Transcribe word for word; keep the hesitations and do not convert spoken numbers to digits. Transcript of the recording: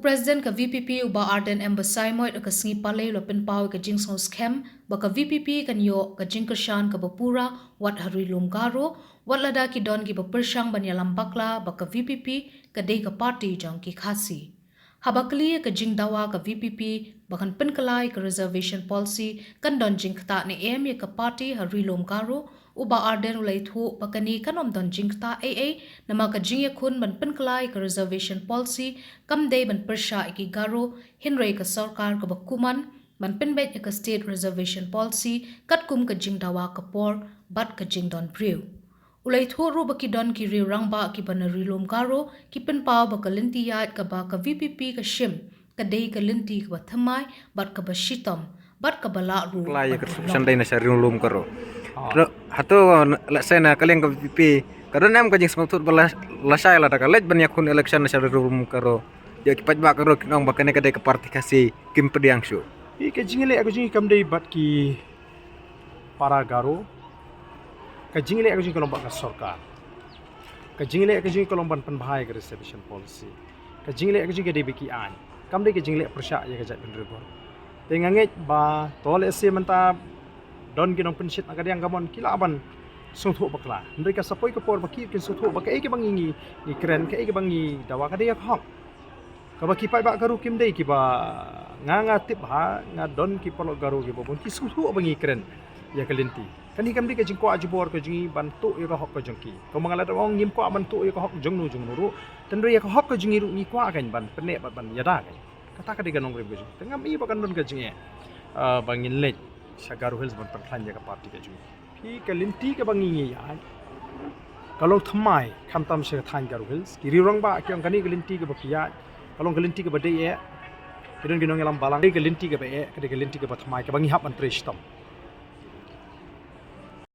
President ka VPP u Bah Ardent M Basaiawmoit ha ka sngi Palei u la pynpaw ïa ka jingsngewskhem ba ka VPP kan ïoh ka jingkyrshan kaba pura wat ha Ri Lum Garo, wat lada ki don kiba pyrshang ban ïalam bakla ba ka VPP ka dei ka party jong ki Khasi. Haba kylli ïa ka jingdawa ka VPP ba kan pynkylla ïa ka reservation policy, kan don jingktah ne em ïa ka party ha Ri Lum Garo, u Bah Ardent u la ïathuh ba kane kan ym don jingktah ei ei, namar ka jingïakhun ban pynkylla ïa ka reservation policy kam dei ban pyrshah ïa ki Garo, hynrei ka sorkar kaba kuman ban pynbeit ïa ka State Reservation Policy katkum ka jingdawa ka por bad ka jingdon briew. U la ïathuh ruh ba ki don ki riew rangbah kiba na Ri Lum Garo ki pynpaw ba ka lynti ïaid kaba ka VPP ka shim ka dei ka lynti kaba thymmai bad kaba shitom bad kaba lah ruh. Pynkylla ïa ka reservation dei na sha Ri Lum Garo. Hato, lehse na ka liang ka VPP ka don em ka jingsngewthuh ba la, lashai lada ka leit ban ïakhun election na sha Ri Lum Garo, ïa ki paidbah Garo kin ong ba kane ka dei ka party Khasi, kim pdiang shuh. Ïa ka jingïaleh ka jong ngi kam dei bad ki para Garo. Ka jingïaleh ka jong ngi ka long bad ka sorkar. Ka jingïaleh ka jong ngi ka long ban pynbha ïa ka reservation policy. Ka jingïaleh ka jong ngi ka dei bad ki aiñ, kam dei ka jingïaleh pyrshah ïa ka jaitbynriew Garo. Te nga ngeit ba to lehse mynta don ki nongpynshit na ka liang ka mon ki lah ban sngewthuh bakla, hynrei ka sa poi ka por ba ki kin sngewthuh ba kaei kaba ngi, ngi, ngi kren, kaei kaba ngi dawa ka dei ïa ka hok. Kaba ki paidbah Garo kim dei kiba, nga, nga tip ha, nga don ki paralok Garo kiba bun ki sngewthuh ba ngi kren ïa ka lynti. Kane kam dei ka jingkwah jubor ka jong ngi ban tuh ïa ka hok ka jong ki. Kumba nga la dep ong, ngim kwah ban tuh ïa ka hok jong no jong no ruh, hynrei ïa ka hok ka jong ngi ruh ngi kwah kan ban pynneh bad ban ïada kan. Kata ka dei ka nongrim ka jong ngi. Te ngam i ba kan don ka jingeh, ah, ba ngin leit sha Garo Hills ban pynkhlaiñ ïa ka party ka jong ngi. Phi, ka lynti kaba ngi, ngi ïaid ka long thymmai, khamtam sha ka thaiñ Garo Hills. Ki riew rangbah ki ong kane ka lynti kaba phi ïaid ka long ka lynti kaba dei eh. Ki don ki nongïalam balang, ka dei ka lynti kaba eh, ka dei ka lynti kaba thymmai kaba ngi hap ban trei shitom.